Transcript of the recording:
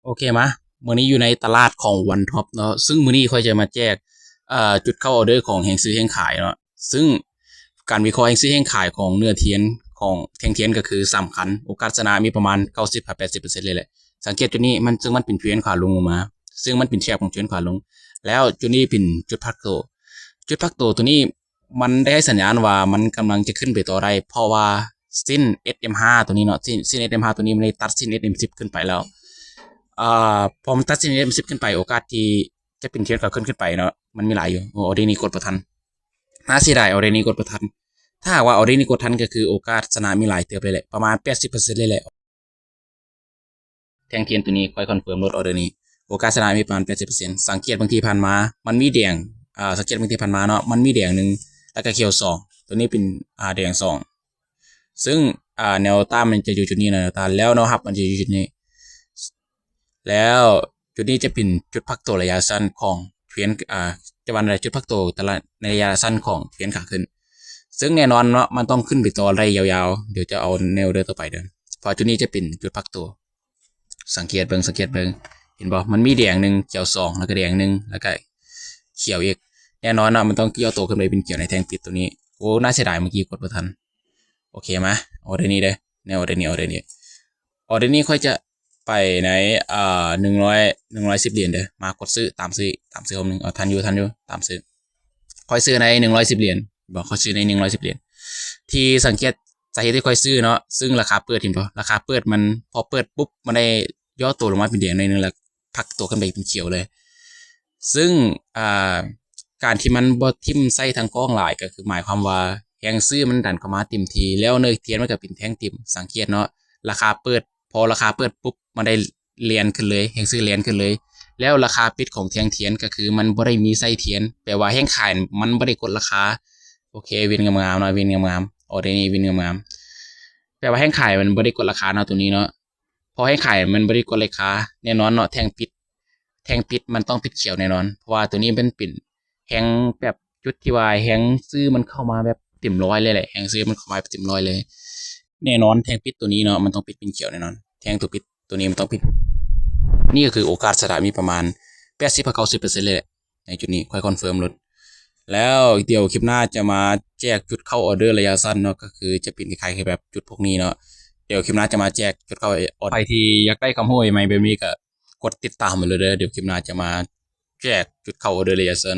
ໂອເຄ ມາ ມື້ນີ້ຢູ່ໃນຕະຫຼາດຂອງວັນທັອບເນາະ ຊຶ່ງມື້ນີ້ຂ້ອຍຈະມາແຈກ ເອີ ຈຸດເຂົ້າອອເດີຂອງແຮງຊື້ແຮງຂາຍເນາະ. ຊຶ່ງການວິເຄາະແຮງຊື້ແຮງຂາຍຂອງເນື້ອທຽນ ຂອງແທ່ງທຽນກໍຄືສຳຄັນ ໂອກາດຊະນະມີປະມານເກົ້າສິບຫາແປດສິບເປີເຊັນເລີຍແຫຼະ. ສັງເກດຈຸດນີ້ ມັນ ຊຶ່ງມັນເປັນເທຣນຂາລົງລົງມາ ຊຶ່ງມັນເປັນແທບຂອງເທຣນຂາລົງ. ແລ້ວຈຸດນີ້ເປັນຈຸດພັກໂຕ ຈຸດພັກໂຕໂຕນີ້ ມັນໄດ້ໃຫ້ສັນຍານວ່າມັນກຳລັງຈະຂຶ້ນໄປຕໍ່ໄດ້ ເພາະວ່າເສັ້ນ ເອສເອັມຫ້າ ໂຕນີ້ເນາະ ເສັ້ນ ເສັ້ນ ເອສເອັມຫ້າ ໂຕນີ້ມັນໄດ້ຕັດເສັ້ນ ເອສເອັມສິບ ຂຶ້ນໄປແລ້ວ. ອາ ພໍມັນຕັດເສັ້ນ ເອສເອັມສິບ ຂຶ້ນໄປ ໂອກາດທີ່ຈະເປັນເທຣນຂາຂຶ້ນຂຶ້ນໄປເນາະ ມັນມີຫຼາຍຢູ່. ໂອ້ ອໍເດີນີ້ກົດບໍ່ທັນ ໜ້າເສຍດາຍ ອໍເດີນີ້ກົດບໍ່ທັນ. ຖ້າຫາກວ່າອໍເດີນີ້ກົດທັນ ກໍຄືໂອກາດຊະນະມີຫຼາຍເຕີບເລີຍແຫຼະ ປະມານແປດສິບເປີເຊັນເລີຍແຫຼະ. ແທ່ງທຽນໂຕນີ້ຂ້ອຍຄອນເຟີມໂລດ ອໍເດີນີ້ ໂອກາດຊະນະມີປະມານແປດສິບເປີເຊັນ. ສັງເກດເບື້ອງທີ່ຜ່ານມາ ມັນມີແດງ ອາ ສັງເກດເບື້ອງທີ່ຜ່ານມາເນາະ ມັນມີແດງໜຶ່ງ ແລ້ວກໍຂຽວສອງ ໂຕນີ້ເປັນ ອາ ແດງສອງ ຊຶ່ງ ອາ ແນວຕ້ານມັນຈະຢູ່ຈຸດນີ້ເນາະ ແນວຕ້ານ ແລ້ວແນວຮັບມັນຈະຢູ່ຈຸດນີ້ ແລ້ວຈຸດນີ້ຈະເປັນຈຸດພັກໂຕໄລຍະສັ້ນຂອງເທຣນ ອາ ຈະວ່າໃດ ຈຸດພັກໂຕຕະຫຼາດໃນໄລຍະສັ້ນຂອງເທຣນຂາຂຶ້ນ. ຊຶ່ງແນ່ນອນເນາະ ມັນຕ້ອງຂຶ້ນໄປຕໍ່ໄດ້ຍາວໆ ດຽວຈະເອົາໃນອໍເດີຕໍ່ໄປເດີ ເພາະຈຸດນີ້ຈະເປັນຈຸດພັກໂຕ. ສັງເກດເບິ່ງ ສັງເກດເບິ່ງ ເຫັນບໍ່ ມັນມີແດງໜຶ່ງ ຂຽວສອງ ແລ້ວກໍແດງໜຶ່ງ ແລ້ວກໍຂຽວອີກ. ແນ່ນອນເນາະ ມັນຕ້ອງຍ່ອໂຕຂຶ້ນໄປເປັນຂຽວໃນແທ່ງປິດໂຕນີ້. ໂອ້ ໜ້າເສຍດາຍ ເມື່ອກີ້ກົດບໍ່ທັນ. ໂອເຄ ມາ ອໍເດີນີ້ເດີ ແນວອໍເດີນີ້ ອໍເດີນີ້ ອໍເດີນີ້ຂ້ອຍຈະໄປໃນ ເອີ ໜຶ່ງຮ້ອຍ ໜຶ່ງຮ້ອຍສິບຫຼຽນເດີ. ມາ ກົດຊື້ ຕາມຊື້ ຕາມຊື້ຄົນໜຶ່ງ ເອົາ ທັນຢູ່ ທັນຢູ່ ຕາມຊື້. ຂ້ອຍຊື້ໃນໜຶ່ງຮ້ອຍສິບຫຼຽນ ບອກ ຂ້ອຍຊື້ໃນໜຶ່ງຮ້ອຍສິບຫຼຽນ. ທີ່ສັງເກດ ສາເຫດທີ່ຂ້ອຍຊື້ເນາະ ຊຶ່ງລາຄາເປີດ ເຫັນບໍ່ ລາຄາເປີດມັນ ພໍເປີດປຸບ ມັນໄດ້ຍໍໂຕລົງມາເປັນແດງໜ້ອຍໜຶ່ງ ແລ້ວພັກໂຕຂຶ້ນໄປເປັນຂຽວເລີຍ. ຊຶ່ງ ອາ ການທີ່ມັນບໍ່ຖິ້ມໃສ່ທາງກ້ອງຫຼາຍ ກໍຄືໝາຍຄວາມວ່າແຮງຊື້ມັນດັນເຂົ້າມາເຕັມທີ່ ແລ້ວເນື້ອທຽນມັນກໍເປັນແທ່ງເຕັມ. ສັງເກດເນາະ ລາຄາເປີດ ພໍລາຄາເປີດປຸບ ມັນໄດ້ແລ່ນຂຶ້ນເລີຍ ແຮງຊື້ແລ່ນຂຶ້ນເລີຍ. ແລ້ວລາຄາປິດຂອງແທ່ງທຽນ ກໍຄືມັນບໍ່ໄດ້ມີໄສ້ທຽນ ແປວ່າແຮງຂາຍມັນບໍ່ໄດ້ກົດລາຄາ. ໂອເຄ ວິນງາມໆເນາະ ວິນງາມໆ ອໍເດີນີ້ວິນງາມໆ ແປວ່າແຮງຂາຍມັນບໍ່ໄດ້ກົດລາຄາເນາະ ໂຕນີ້ເນາະ. ພໍແຮງຂາຍມັນບໍ່ໄດ້ກົດລາຄາ ແນ່ນອນເນາະ ແທ່ງປິດ ແທ່ງປິດມັນຕ້ອງປິດຂຽວແນ່ນອນ ເພາະວ່າໂຕນີ້ມັນເປັນແຮງແບບ ຈຸດທີ່ວ່າແຮງຊື້ມັນເຂົ້າມາແບບເຕັມຮ້ອຍເລີຍແຫຼະ ແຮງຊື້ມັນເຂົ້າມາແບບເຕັມຮ້ອຍເລີຍ. ແນ່ນອນ ແທ່ງປິດໂຕນີ້ເນາະ ມັນຕ້ອງປິດເປັນຂຽວແນ່ນອນ ແທ່ງໂຕປິດໂຕນີ້ມັນຕ້ອງປິດ. ນີ້ກໍຄືໂອກາດຊະນະມີປະມານແປດສິບຫາເກົ້າສິບເປີເຊັນເລີຍແຫຼະ ໃນຈຸດນີ້ຂ້ອຍຄອນເຟີມໂລດ. ແລ້ວດຽວຄລິບໜ້າຈະມາແຈກຈຸດເຂົ້າອໍເດີໄລຍະສັ້ນເນາະ ກໍຄືຈະເປັນຄ້າຍໆຄືແບບຈຸດພວກນີ້ເນາະ. ດຽວຄລິບໜ້າຈະມາແຈກຈຸດເຂົ້າອອ ໃຜທີ່ຢາກໄດ້ຄວາມຮູ້ໃໝ່ໆແບບນີ້ກໍກົດຕິດຕາມໄວ້ເລີຍເດີ ດຽວຄລິບໜ້າຈະມາ ແຈກຈຸດເຂົ້າອໍເດີໄລຍະສັ້ນ